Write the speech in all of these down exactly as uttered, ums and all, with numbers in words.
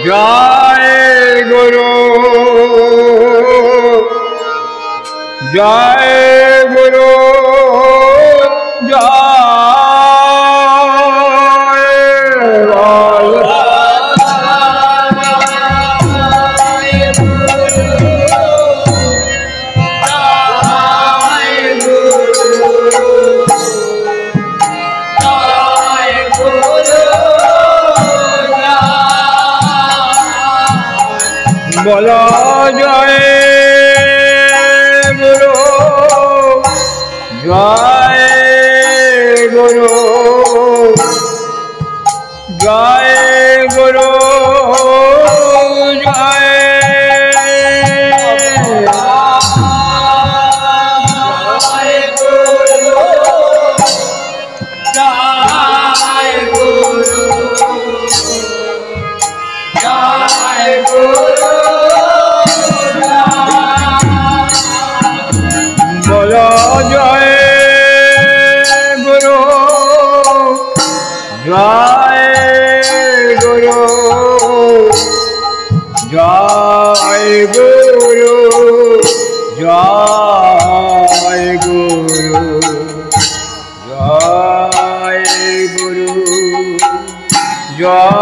জয় গুরু, জয় গুরু, জয় বল। বলো জয় গুরু, জয় গুরু, জয় গুরু, জয়। বলো জয় গুরু, জয় গুরু, জয় গুরু, জয় গুরু, জয় গুরু, জয়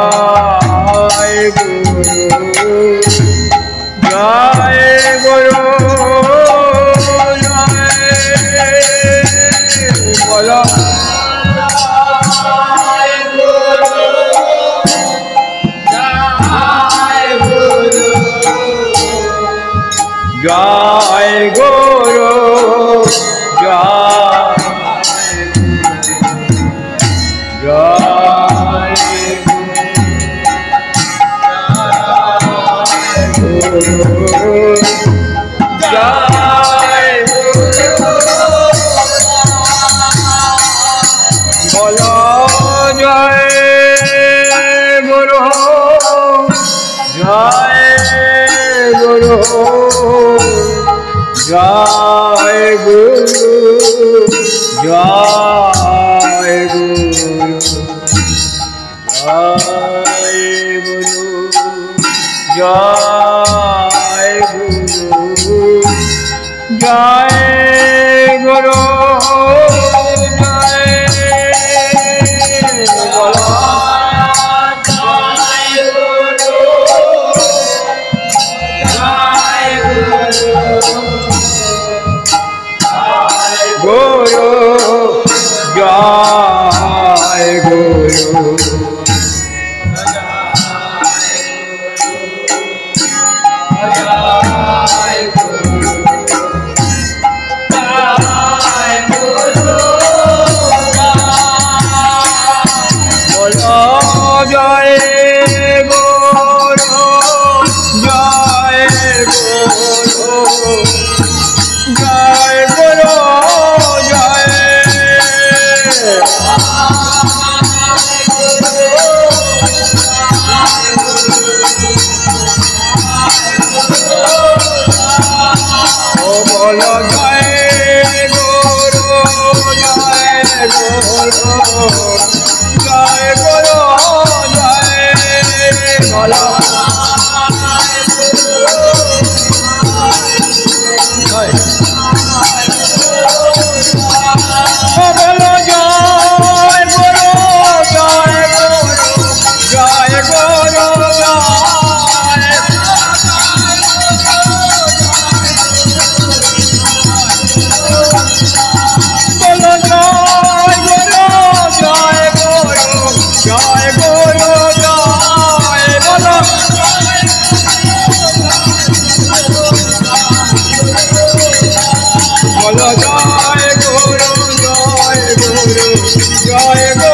গুরু, জয় গুরু, জয়। বলো। জয় গুরু, জয়, জয় গুরু, জয় গুরু। বলো জয় গুরু, জয় গুরু, জয় গুরু, জয় গুরু, জয় গুরু, জয় গুরু। জয় গুরু, জয়। বলো। জয় গুরু, জয় গুরু, গুরু, জয় গুরু। বলো জয় গুরু, জয় গুরু, জয় গুরু, জয়। ও বলো জয় গুরু, জয় গুরু, জয় গুরু, জয়। বলো। ও বলো জয় গুরু, জয় গুরু, জয় গুরু, জয়। বলো জয় গুরু, জয় গুরু, জয় গুরু, জয়। বলো। বলো জয় গুরু, জয় গুরু, জয় গুরু।